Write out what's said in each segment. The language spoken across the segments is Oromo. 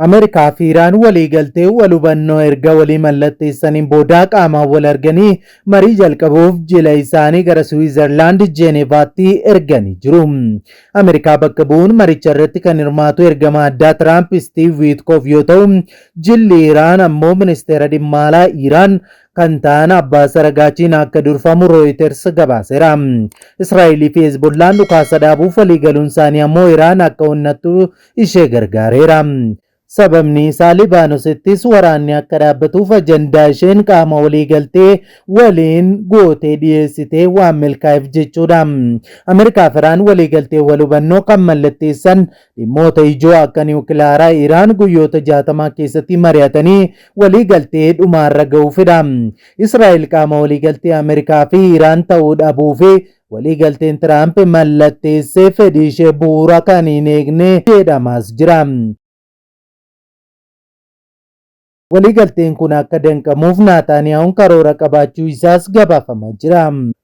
Ameerikaa fi Iraan waliigaltee wal hubannoo erga walii mallatteessaniin boodaa qaamaan wal arganii marii jalqabuuf jila isaanii gara Siwiizerlaand Jeeneevaatti erganii jiru. Ameerikaa bakka bu'uun maricha irratti kan hirmaatu ergamaa addaa Tiraamp Istiiv Wiitkoof yoo ta'u, jilli Iraan ammoo ministeera dhimma alaa Iraan kan ta'an Abbaas Aragaachiin akka durfamu Rooyiters gabaaseera. Israa'elii fi Hezbollaan dhukaasa dhaabuuf waliigaluun isaanii ammoo Iraan akka onnattu ishee gargaareera. Sababni isaa Libaanosittis waraanni akka dhaabbatuuf ajandaa isheen qaama waliigaltee waliin gootee dhiyeessite waan milkaa'eef jechuudha. Ameerikaa fi Iraan waliigaltee wal hubannoo kan mallatteessan dhimmoota ijoo akka niwukilaaraa Iraan guyyoota 60 keessatti mari'atanii waliigaltee dhumaarra ga'uufidha. Israa'el qaama waliigaltee Ameerikaa fi Iraan ta'uu dhabuu fi Waliigalteen Tiraamp mallatteesse fedhii ishee bu'uura kan hin eegne jedhamaas jira. Waliigalteen kun akka danqamuuf Naataaniyahuun karoora qabaachuu isaas gabaafamaa jira.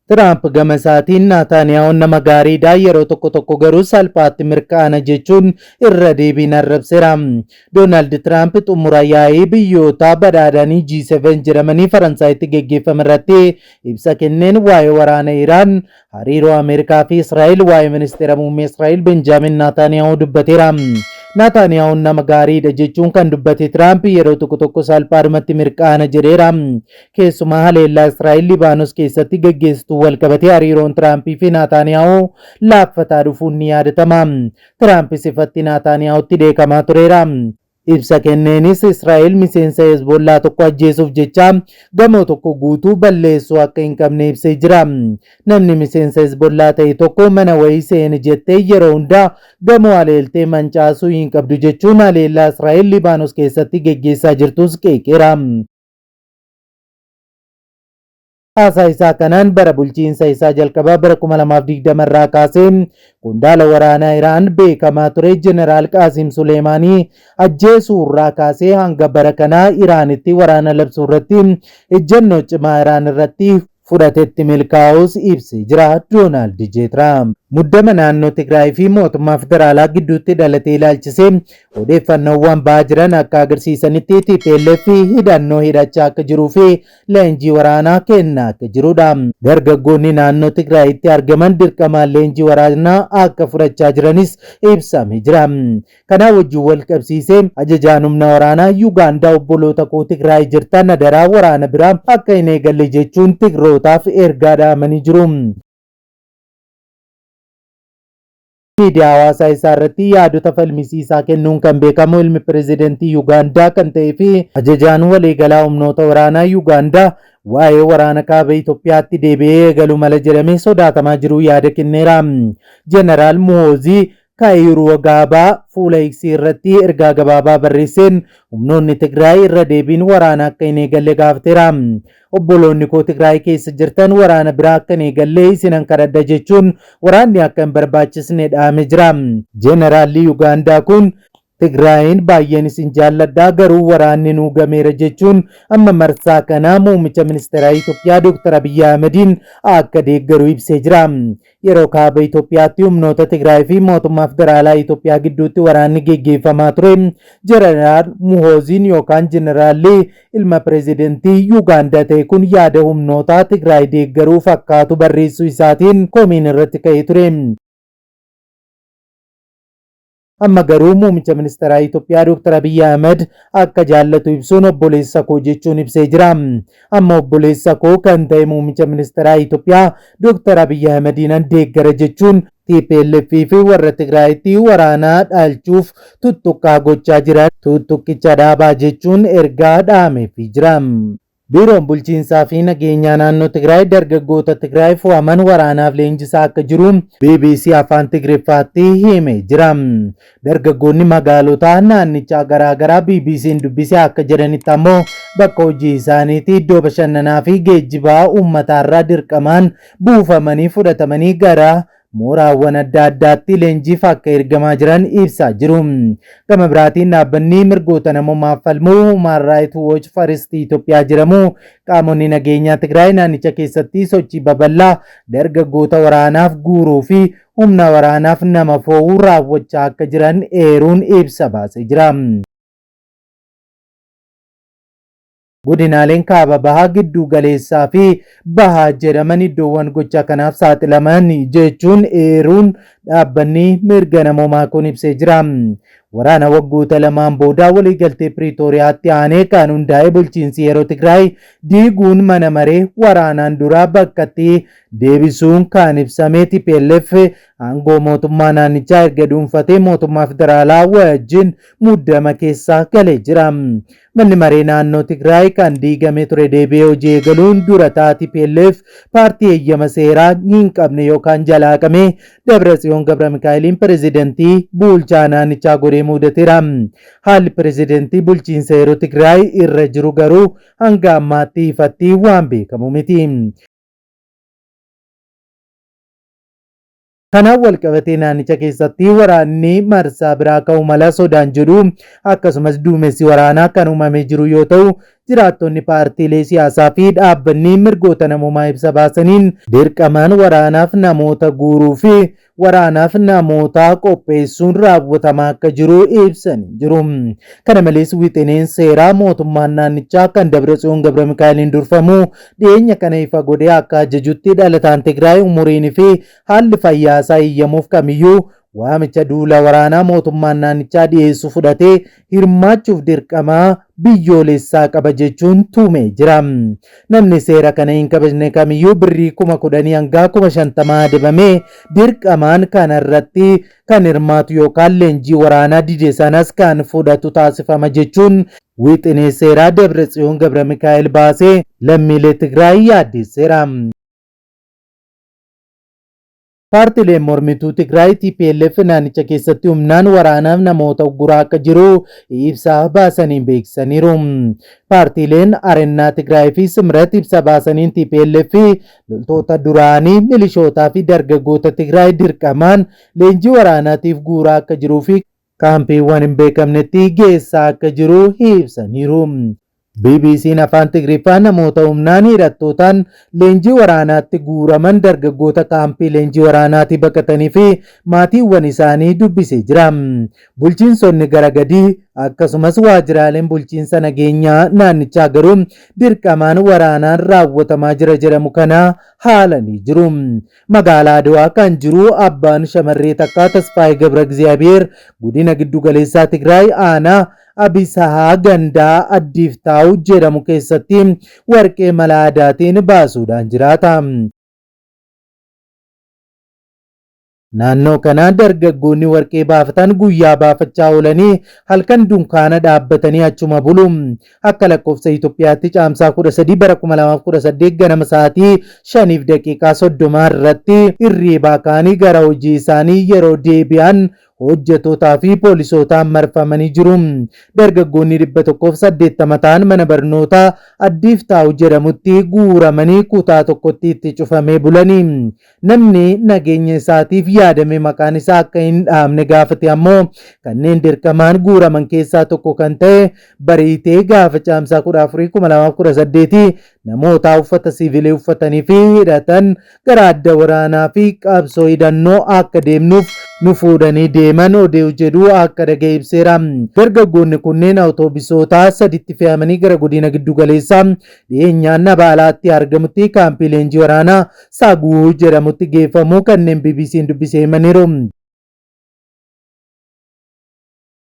Tiraamp gama isaatiin Naataaniyahuun nama gaariidha, yeroo tokko tokko garuu salphaatti mirqaana jechuun irra deebiin arrabseera. Doonaald Tiraamp xumura yaa'ii biyyoota badhaadhanii G7 jedhamanii Faransaayitti geggeeffame irratti ibsa kenneen waa'ee waraana Iraan, hariiroo Ameerikaa fi Israa'el, waa'ee ministeera muummee Israa'el Benjaamin Naataaniyaahuu dubbateera. Naataaniyaahuun nama gaariidha jechuun kan dubbate Tiraamp yeroo tokko tokko salphaadhumatti mirqaana jedheera. Keessumaa haleellaa Israa'el Libaanos keessatti geggeessitu walqabatee hariiroon Tiraampii fi Naataaniyaahuu laaffataa dhufuun ni yaadatama. Tiraampis ifatti Naataaniyaahuutti dheekamaa tureera. Ibsa kenneenis Israa'el miseensa Hezbollaa tokko ajjeesuuf jecha gamoo tokko guutuu balleessuu akka hin qabne ibsee jira. Namni miseensa Hezbollaa ta'e tokko mana wayii seene jettee yeroo hunda gamoo haleeltee mancaasuu hin qabdu jechuun haleellaa Israa'el Libaanos keessatti geggeessaa jirtus qeeqeera. Haasaa isaa kanaan bara bulchiinsa isaa jalqabaa bara 2020 irraa kaasee qondaala waraanaa Iraan beekamaa ture Jeneraal Qaasim Suleemaanii ajjeesuu irraa kaasee hanga bara kanaa Iraanitti waraana labsuu irratti ejjennoo cimaa Iraan irratti fudhatetti milkaa'uus ibsee jira Doonaald J. Tiraamp. Muddama naannoo Tigraay fi mootummaa federaalaa gidduutti dhalate ilaalchisee odeeffannoowwan ba'aa jiran akka agarsiisanitti tplf hidhannoo hidhachaa akka jiruu fi leenjii waraanaa kennaa akka jirudha. Dargaggoonni naannoo Tigraayitti argaman dirqamaan leenjii waraanaa akka fudhachaa jiranis ibsame jira. Kanaa wajjin wal qabsiisee ajajaan humna waraanaa Yugaandaa obboloota koo Tigraay jirtan adaraa waraana biraa akka hin eegalle jechuun Tigrootaaf ergaa dhaamanii jiru. Miidiyaa hawaasaa isaa irratti yaadota falmisiisaa kennuun kan beekamu ilmi pirezidantii Yugaandaa kan ta'ee fi ajajaan waliigalaa humnoota waraanaa Yugaandaa waa'ee waraana kaaba Itoophiyaatti deebi'ee eegalu mala jedhamee sodaatamaa jiruu yaada kenneera. Jeneraal Muhoozii Kaayiruugaabaa fuula X irratti ergaa gabaabaa barreesseen humnoonni Tigraay irra deebiin waraana akka hin eegalle gaafateera. Obboloonni koo Tigraay keessa jirtan waraana biraa akka hin eegalle isinan kadhadha jechuun waraanni akka hin barbaachisne dhaame jira. Jeneraalli Yugaandaa kun Tigraayiin baay'een isin jaalladha garuu waraanni nuu gameera jechuun amma marsaa kana muummicha ministeeraa Itoophiyaa Dr. Abiyyi Ahmediin akka deeggaru ibsee jira. Yeroo Kaaba Itoophiyaatti humnoota Tigraay fi mootummaa federaalaa Itoophiyaa gidduutti waraanni geggeeffamaa ture, Jeneraal Muhooziin yookaan Jeneraalli ilma pireezidantii Yugaandaa ta'e kun yaada humnoota Tigraay deeggaruu fakkaatu barreessuu isaatiin komiin irratti ka'ee ture. Amma garuu muumicha ministeeraa Itoophiyaa Dr. Abiyyi Ahmed akka jaallatu ibsuun obboleessa koo jechuun ibsee jira. Amma obboleessa koo kan ta'e muumicha ministeeraa Itoophiyaa Dr. Abiyyi Ahmediinan deeggara jechuun tplf fi warra Tigraayitti waraana dhalchuuf tuttuqqaa gochaa jiran tuttuqqicha dhaabaa jechuun ergaa dhaameefii jira. Biiroon Bulchiinsaa fi Nageenyaa Naannoo Tigraay dargaggoota Tigraay fo'aman waraanaaf leenjisaa akka jiru bbc Afaan Tigriffaatti hime jira. Dargaggoonni magaalota naannichaa garaa garaa BBC'n dubbise akka jedhanitti ammoo bakka hojii isaaniitii, iddoo bashannanaa fi geejjibaa uummataarraa dirqamaan buufamanii fudhatamanii gara mooraawwan adda addaatti leenjiif akka ergamaa jiran ibsaa jiru. Gama biraatiin dhaabbanni mirgoota namoomaaf falmu Human Rights Watch First Itoophiyaa jedhamu qaamonni nageenyaa Tigraay naannicha keessatti sochii babal'aa dargaggoota waraanaaf guuruu fi humna waraanaaf nama fo'uu raawwachaa akka jiran eeruun ibsa baasee jira. Godinaaleen Kaaba Bahaa, Gidduu Galeessaa fi Bahaa jedhaman iddoowwan gocha kanaaf saaxilaman jechuun eeruun dhaabbanni mirga namoomaa kun ibsee jira. Waraana waggoota lamaan boodaa waliigaltee Piriitooriyaatti aanee kan hundaa'e bulchiinsi yeroo Tigraay diiguun mana maree waraanaan duraa bakkatti deebisuun kan ibsame tplf aangoo mootummaa naannichaa erga dhuunfatee mootummaa federaalaa wajjin muddama keessa galee jira. Manni maree naannoo Tigraay kan diigamee ture deebi'ee hojii eegaluun durataa tplf paartii eeyyama seeraa hin qabne yookaan jalaa haqame Dabratsiyoon Gabramikaa'eliin pirezidantii bulchaa naannichaa godhee muudateera. Haalli pirezidantii bulchiinsa yeroo Tigraay irra jiru garuu hanga ammaatti ifatti waan beekamu miti. Kanaan walqabatee naannicha keessatti waraanni marsaa biraa ka'uu mala sodaan jedhu akkasumas duumessi waraanaa kan uumamee jiru yoo ta'u, jiraattonni paartiilee siyaasaa fi dhaabbanni mirgoota namoomaa ibsa baasaniin dirqamaan waraanaaf namoota guuruu fi waraanaaf namoota qopheessuun raawwatamaa akka jiru ibsanii jiru. Kana malees wixineen seeraa mootummaan naannichaa kan Dabratsiyoon Gabramikaa'eliin durfamu dhiyeenya kana ifa godhee akka ajajutti dhalataan Tigraay umuriin fi haalli fayyaa isaa eeyyamuuf kamiyyuu waamicha duula waraanaa mootummaan naannichaa dhiyeessu fudhatee hirmaachuuf dirqama biyyoolessaa qaba jechuun tumee jira. Namni seera kana hin kabajne kamiyyuu birrii 10,000 hangaa 50,000 adabamee dirqamaan kana irratti kan hirmaatu yookaan leenjii waraanaa dide sanas kan fudhatu taasifama jechuun wixinee seeraa Dabratsiyoon Gabramikaa'el baasee lammiilee Tigraay yaaddeesseera. Paartileen mormituu Tigraay tplf naannicha keessatti humnaan waraanaaf namoota ugguraa akka jiru ibsa baasaniin beeksisaniiru. Paartiileen Arennaa Tigraay fi Simrat ibsa baasaniin tplf loltoota duraanii, milishootaa fi dargaggoota Tigraay dirqamaan leenjii waraanaatiif guuraa akka jiruu fi kaampiiwwan hin beekamnetti geessaa akka jiru ibsaniiru. BBC'n Afaan Tigriffaa namoota humnaan hidhattootaan leenjii waraanaatti guuraman, dargaggoota kaampii leenjii waraanaatii baqatanii fi maatiiwwan isaanii dubbisee jira. Bulchiinsonni gara gadii akkasumas waajiraaleen bulchiinsa nageenyaa naannichaa garuu dirqamaan waraanaan raawwatamaa jira jedhamu kana haalanii jiru. Magaalaa Adwaa kan jiru abbaan shamarree takkaa Tasfaayee Gabragziyaabiheer godina giddugaleessaa Tigraay aanaa Abisahaa gandaa Addiiftaaw jedhamu keessatti warqee mala aadaatiin baasuudhaan jiraata. Naannoo kana dargaggoonni warqee baafatan guyyaa baafachaa oolanii halkan dunkaana dhaabbatanii achuma bulu. Akka lakkoofsa Itoophiyaatti Caamsaa 13 bara 2018 ganama sa'aatii 5:30 irratti hirriibaa ka'anii gara hojii isaanii yeroo deebi'an hojjetootaa fi poolisootaan marfamanii jiru. Dargaggoonni 180 ta'an mana barnootaa Addiif Taawu jedhamutti guuramanii kutaa tokkotti itti cufamee bulani. Namni nageenya isaatiif yaadame maqaan isaa akka hin dhahamne gaafate ammoo kanneen dirqamaan guuraman keessaa tokko kan ta'e bariitee gaafa Caamsaa 14, 2018 namoota uffata siivilii uffatanii fi hidhatan gara adda waraanaa fi qabsoo hidhannoo akka deemnuuf nu fuudhanii deeman odeeu jedhu akka dhaga'e ibseera. Dargaggoonni kunneen awutoobisoota saditti fe'amanii gara godina giddugaleessaa dhiyeenyaan Abaalaatti argamutti kaampii leenjii waraanaa Saaguu jedhamutti geeffamuu kanneen BBC'n dubbise himaniiru.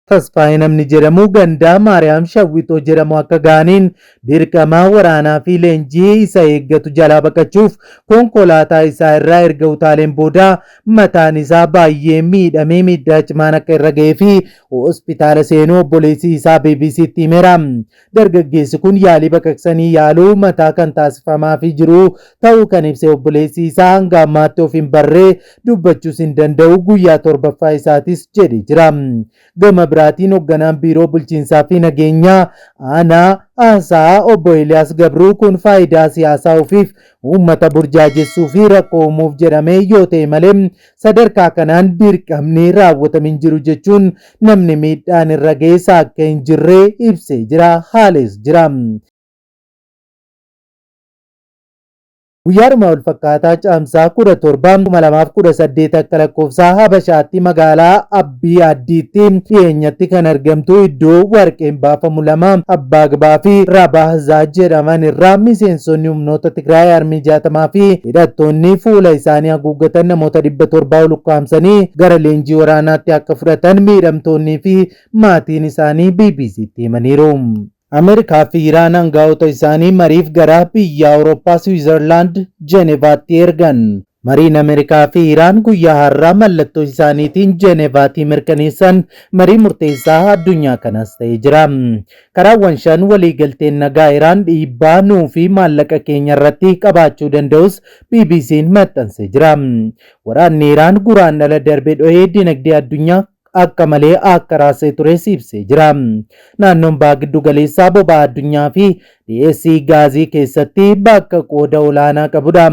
Tasfaayee namni jedhamu gandaa Maariyaam Shawwixoo jedhamu akka ga'aniin dirqama waraanaa fi leenjii isa eeggatu jalaa baqachuuf konkolaataa isaa irraa erga utaaleen booda mataan isaa baay'ee miidhamee miidhaa cimaan akka irra ga'ee fi hospitaala seenuu obboleessi isaa BBCtti himeera. Dargaggeessi kun yaalii baqaqsanii yaaluu mataa kan taasifamaafii jiru ta'uu kan ibse obboleessi isaa hanga ammaatti of hin barree dubbachuus hin danda'u guyyaa torbaffaa isaatis jedhe jira. Gama biraatiin hogganaan biiroo bulchiinsaa fi nageenyaa aanaa Ahsaa obbo Eeliyaas Gabruu kun faayidaa siyaasaa ofiif uummata burjaajessuu fi rakkoo uumuuf jedhamee yoo ta'e malee sadarkaa kanaan dirqamni raawwatame hin jiru jechuun namni miidhaan irra ga'es akka hin jirre ibsee jira, haalees jira. Guyyaadhuma walfakkaataa Caamsaa 17, 2018 akka lakkoofsa Habashaatti magaalaa Abbii Addiitti dhiyeenyatti kan argamtu iddoo warqeen baafamu lama Abbaa Gabaa fi Rabaahzaa jedhaman irraa miseensonni humnoota Tigraay Armii 60 fi hidhattoonni fuula isaanii haguuggatan namoota 700 ol ukkaamsanii gara leenjii waraanaatti akka fudhatan miidhamtoonnii fi maatiin isaanii BBCtti himaniiru. Ameerikaa fi Iraan angaa'ota isaanii mariif gara biyya Awurooppaa Siwiizerlaand Jenevaatti ergan. Mariin Ameerikaa fi Iraan guyyaa har'aa mallattoo isaaniitiin Jenevaatii mirkaneessan marii murteessaa addunyaa kanaas ta'ee jira. Karaawwan shan waliigalteen nagaa Iraan dhiibbaa nuu fi maallaqa keenya irratti qabaachuu danda'us BBC'n maxxansee jira. Waraanni Iraan Guraandhala darbe dhohee dinagdee addunyaa akka malee akka raasee tures ibsee jira. Naannoon Baha Giddu Galeessaa boba'aa addunyaa fi dhiyeessii gaazii keessatti bakka qooda olaanaa qabudha.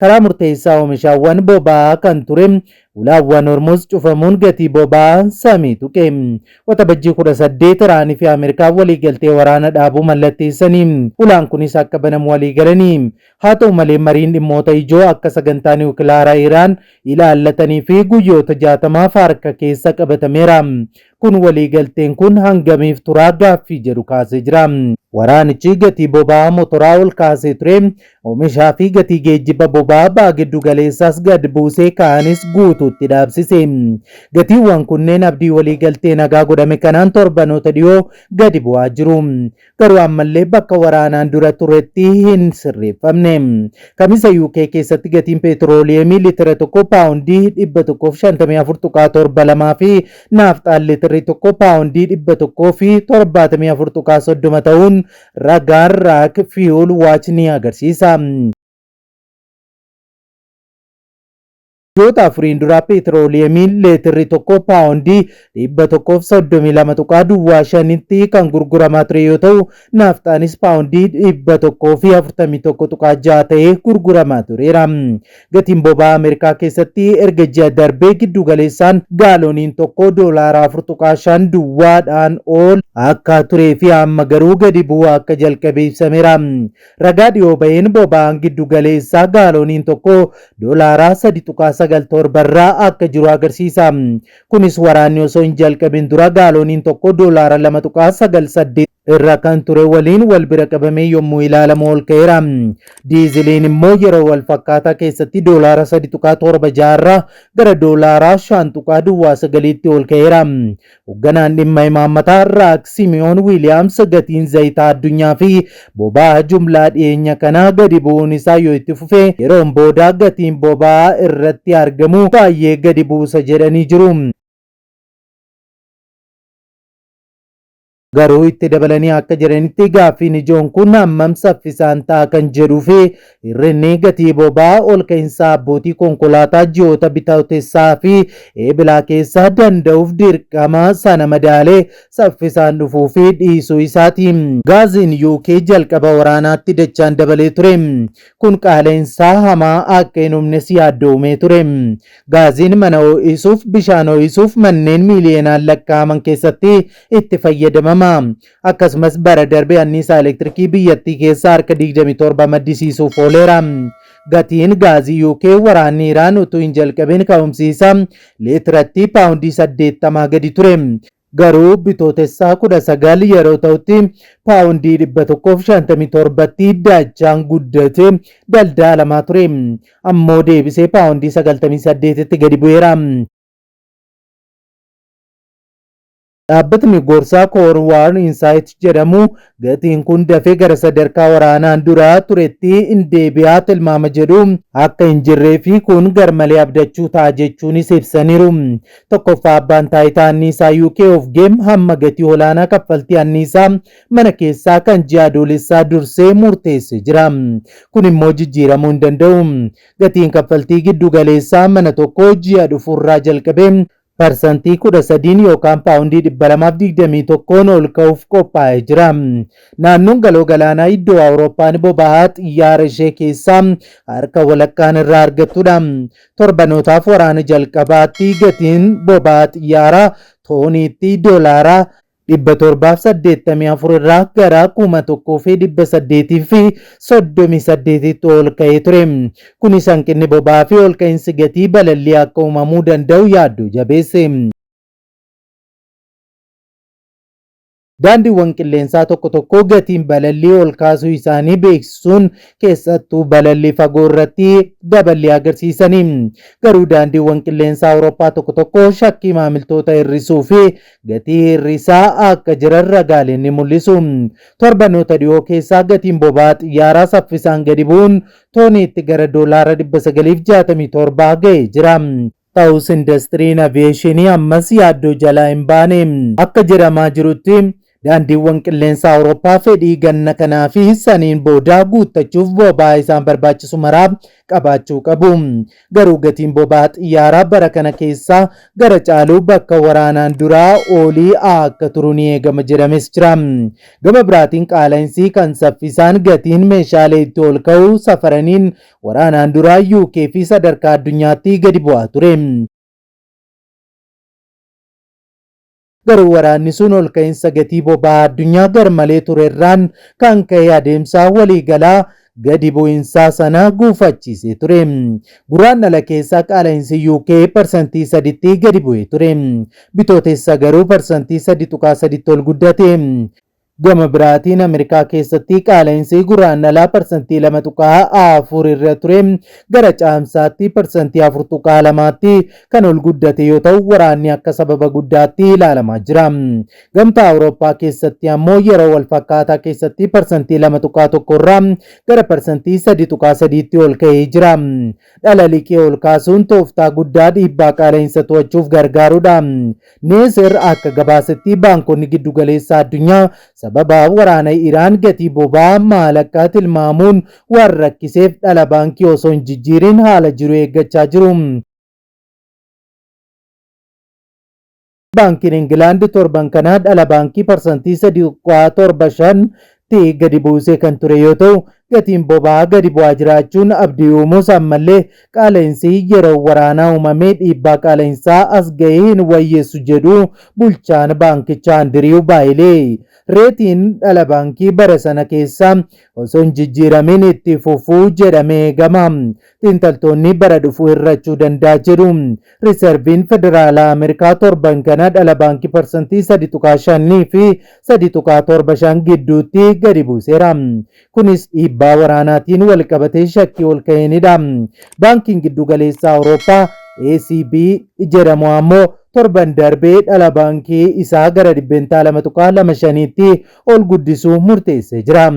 Karaa murteessaa oomishaawwan boba'aa kan ture ulaawwan Hormuz cufamuun gatii boba'aa samii tuqe. Waxabajjii 18 Iraanii fi Ameerikaan waliigaltee waraana dhaabuu mallatteessanii ulaan kunis akka banamu waliigalanii. Haa ta'u malee mariin dhimmoota ijoo akka sagantaa niwukilaaraa Iraan ilaallatanii fi guyyoota 60f harka keessa qabatameera. Kun waliigalteen kun hangamiif turaa gaaffii jedhu kaasee jira. Waraanichi gatii boba'aa motoraa ol kaasee ture, oomishaa fi gatii geejjiba boba'aa baha giddu galeessaas gad buusee kaanis guutuutti dhaabsise. Gatiiwwan kunneen abdii waliigaltee nagaa godhame kanaan torbanoota dhiyoo gadi bu'aa jiru. Garuu ammallee bakka waraanaan dura turetti hin sirreeffamne. Kamisa UK keessatti gatiin peetirooliyeemii litira tokko paawundii 154.72 fi naafxaan litirri tokko paawundii 174.30 ta'uun ragaan Raak Fuel Watch ni agarsiisa. Ji'oota afuriin dura peetirooliyeemiin leetirri tokko paawundii 132.05tti kan gurguramaa ture yoo ta'u, naafxaanis paawundii 141.6 ta'ee gurguramaa tureera. Gatiin boba'aa Ameerikaa keessatti erga ji'a darbee giddugaleessaan gaalooniin tokko doolaara 4.5 duwwaadhaan ol akka turee fi amma garuu gadi bu'uu akka jalqabe ibsameera. Ragaa dhiyoo baheen boba'aan giddu galeessaa gaalooniin tokko doolaara 3.97 irraa akka jiru agarsiisa. Kunis waraanni osoo hin jalqabin dura gaalooniin tokko doolaara 2.98 irra kan ture waliin wal bira qabamee yommuu ilaalamu ol ka'eera. Diiziliin immoo yeroo wal fakkaataa keessatti doolaara 3.76 irraa gara doolaara 5.09tti ol ka'eera. Hogganaan dhimma imaammataa Raak Simi'oon Wiiliyaams gatiin zayitaa addunyaa fi boba'aa jumlaa dhiyeenya kanaa gadi bu'uun isaa yoo itti fufe yeroon booda gatiin boba'aa irratti argamu baay'ee gadi buusa jedhanii jiru. Garuu itti dabalanii akka jedhanitti gaaffiin ijoon kun hammam saffisaan ta'a kan jedhuu fi hir'inni gatii boba'aa olka'insa abbootii konkolaataa ji'oota Bitootessaa fi Eebilaa keessa danda'uuf dirqama sana madaalee saffisaan dhufuu fi dhiisuu isaati. Gaaziin UK jalqaba waraanaatti dachaan dabalee ture. Kun qaala'insa hamaa akka hin uumnes yaaddoo uumee ture. Gaaziin mana ho'isuuf, bishaan ho'isuuf manneen miiliyoonaan lakkaa'aman keessatti itti fayyadamama. Akkasumas bara darbe anniisaa elektirikii biyyattii keessaa harka 27 maddisiisuuf ooleera. Gatiin gaazii UK waraanni Iraan utuu hin jalqabin ka'umsi isaa leetiratti paawundii 80 gadi ture. Garuu Bitootessaa 19 yeroo ta'utti paawundii 157tti dachaan guddatee daldaalamaa ture. Ammoo deebisee paawundii 98tti gadi bu'eera. Dhaabbatni gorsaa Core War Insight jedhamu gatiin kun dafee gara sadarkaa waraanaan dura turetti in deebi'a tilmaama jedhu akka hin jirree fi kun garmalee abdachuu ta'a jechuunis ibsaniiru. Tokkoffaa abbaan taayitaa anniisaa UK Ofgem hamma gatii olaanaa kaffaltii anniisaa mana keessaa kan ji'a Adoolessaa dursee murteessee jira. Kun immoo jijjiiramuu hin danda'u. Gatiin kaffaltii giddu galeessaa mana tokkoo ji'a dhufurraa jalqabee parsantii 13n yookaan paawundii 221n ol ka'uuf qophaa'ee jira. Naannoon Galoo Galaanaa iddoo Awurooppaan boba'aa xiyyaara ishee keessaa harka walakkaan irraa argattudha. Torbanootaaf waraana jalqabaatti gatiin boba'aa xiyyaaraa tooniitti doolaara 784 irraa gara 1,838tti ol ka'ee ture. Kunis hanqinni boba'aa fi olka'iinsi gatii balallii akka uumamuu danda'u yaaddoo jabeesse. Daandiiwwan qilleensaa tokko tokko gatiin balallii ol kaasuu isaanii beeksisuun keessattuu balallii fagoo irratti daballii agarsiisanii. Garuu daandiiwwan qilleensaa Awurooppaa tokko tokko shakkii maamiltoota hir'isuu fi gatii hir'isaa akka jiran ragaaleen ni mul'isu. Torbanoota dhiyoo keessaa gatiin boba'aa xiyyaaraa saffisaan gadi bu'uun tooniitti gara doolaara 967 ga'ee jira. Ta'us indastiriin aviyeeshinii ammas yaaddoo jalaa hin baane. Akka jedhamaa jirutti daandiiwwan qilleensaa Awurooppaa fedhii ganna kanaa fi saniin boodaa guuttachuuf boba'aa isaan barbaachisu maraa qabaachuu qabu. Garuu gatiin boba'aa xiyyaaraa bara kana keessaa gara caalu bakka waraanaan duraa olii akka turu ni eegama jedhames jira. Gama biraatiin qaala'insi kan saffisaan gatiin meeshaalee itti ol ka'u safaraniin waraanaan duraa UK fi sadarkaa addunyaatti gadi bu'aa ture. Garuu waraanni sun olka'iinsa gatii boba'aa addunyaa garmalee ture irraan kan ka'e adeemsa waliigalaa gadi bu'insaa sana gufachiisee ture. Guraandhala keessa qaala'insi UK parsantii saditti gadi bu'ee ture. Bitootessa garuu parsantii 3.3tti ol guddate. Gama biraatiin Ameerikaa keessatti qaala'insi Guraandhalaa parsantii 2.4 irra ture gara Caamsaatti parsantii 4.2tti kan ol guddate yoo ta'u waraanni akka sababa guddaatti ilaalamaa jira. Gamtaa Awurooppaa keessatti ammoo yeroo wal fakkaataa keessatti parsantii 2.1 irraa gara parsantii 3.3tti ol ka'ee jira. Dhala liqii ol kaasuun tooftaa guddaa dhiibbaa qaala'insa to'achuuf gargaarudha. Neeser akka gabaasetti baankonni giddugaleessaa addunyaa sababa waraana Iraan gatii boba'aa maal akka tilmaamuun waan rakkiseef dhala baankii osoo hin jijjiirin haala jiru eeggachaa jiru. Baankiin Ingilaand torban kana dhala baankii parsantii 3.75 tti gadi buusee kan ture yoo ta'u, gatiin boba'aa gadi bu'aa jiraachuun abdii uumuus ammallee qaala'insi yeroo waraanaa uumame dhiibbaa qaala'insaa as ga'e hin wayyeessu jedhu bulchaan baankichaa Andiriiw Baayilee. Reetiin dhala baankii bara sana keessa osoo hin jijjiiramin itti fufuu jedhamee eegama. Xiinxaltoonni bara dhufu hir'achuu danda'a jedhu. Riserviin Federaalaa Ameerikaa torban kana dhala baankii parsantii 3.5 fi 3.75 gidduutti gadi buuseera. Kunis dhiibbaa waraanaatiin walqabatee shakkii ol ka'eenidha. Baankiin Giddugaleessaa Awurooppaa ECB jedhamu ammoo torban darbe dhala baankii isaa gara 2.25%tti ol guddisuu murteessee jira.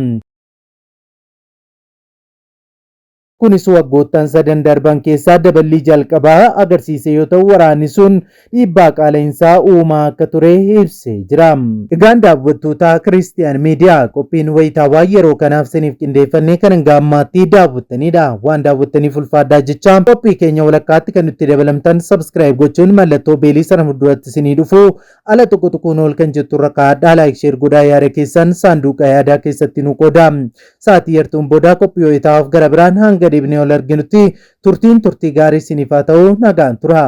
Kunis waggoottan sadan darban keessaa daballii jalqabaa agarsiise yoo ta'u waraanni sun dhiibbaa qaala'insaa uumaa akka ture ibsee jira. Egaan daawwattoota Kiristiyaan Miidiyaa qophiin wayitaawaa yeroo kanaaf siniif qindeeffannee kan hanga ammaatti daawwattanidha. Waan daawwattaniif ulfaadhaa jecha qophii keenya walakkaatti kan nutti dabalamtan subscribe gochuun mallattoo beelii sana fuulduratti sinii dhufu ala tuqu tuquun ol kan jettu irra kaa'adhaa like share godhaa yaada keessan saanduqa yaadaa keessatti nu qoodaa. Sa'aatii yartuun booda qophii wayitaawwaaf gara biraan hanga deebinee ol arginutti turtiin turtii gaarii isiniif haa ta'u nagaan tura.